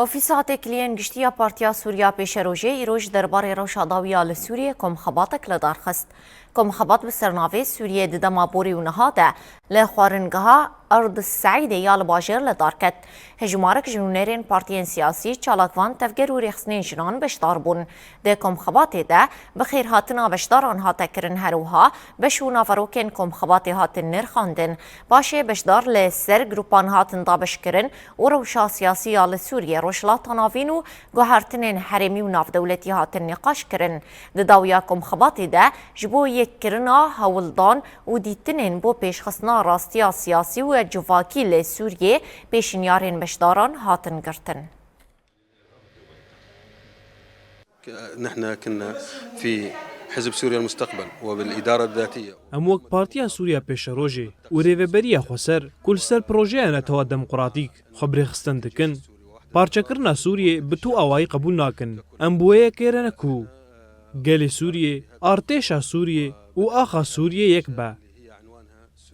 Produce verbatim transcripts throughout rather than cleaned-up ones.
Ofîsa Têkiliyên Giştî ya Partiya Sûriya Pêşerojê îro ji derbarê rewşa dawî ya li Sûriyê komxebatek li dar xist. Komxebat bi sernavê Sûriyê di dema borî û niha de li xwaringeha Erd Seîdê ya li bajêr li dar ket. Hejmarek ji nûnerên partiyên siyasî, çalakvan, tevger û rêxistinên jinan beşdar bûn. Di komxebatê de bi xêrhatina beşdaran hate kirin, her wiha beş û naverokên komxebatê hatin nirxandin. Paşê beşdar li ser grûpan hatin dabeşkirin û rewşa siyasî ya li Sûriyê, Rojhilata Navîn û guhertinên herêmî û navdewletî hatin nîqaş kirin. Di dawiya komxebatê de ji bo yekkirina hewldan û dîtinên bo pêşxistina rastiya siyasî û civakî li Sûriyê pêşinyarên beşdaran hatin girtin. نحن كنا في حزب سوريا المستقبل وبالإدارة الذاتية. Em wek Partiya Sûriya Pêşerojê û Rêveberiya Xweser ku li ser projeya netewa demokratîk xwe birêxistin dikin, parçekirina Sûriyê bi tu awayî qebûl nakin. Em bi wê yekê re ne ku gelê Sûriyê, artêşa Sûriyê û axa Sûriyê yek be.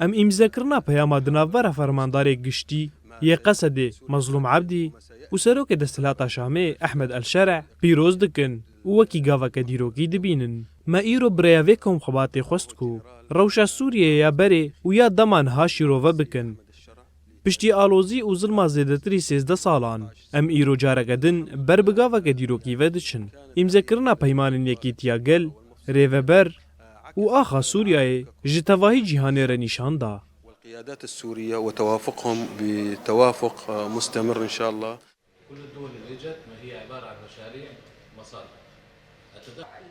Em îmzekirina peyama di navbera fermandarê giştî yê Qesedê Mezlûm Ebdî û serokê desthilata Şamê Ehmed El Şereh pîroz dikin û wekî gaveke dîrokî dibînin. Me îro bi rêya vê komxebatê xwest ku rewşa Sûriyeyê ya berê û ya dema niha şîrove bikin. Piştî alozî û zilma zêdetirî sêzdeh salan, em îro careke din ber bi gaveke dîrokî ve diçin. Îmzekirina peymanên Yekîtiya Gel, Rêveber û Axa Sûriyeyê ji tevahî cîhanê re nîşan da. والقيادات السورية وتوافقهم بتوافق مستمر إن شاء الله. كل الدول اللي اجت ما هي عبارة عن مشاريع مصالح. التدخل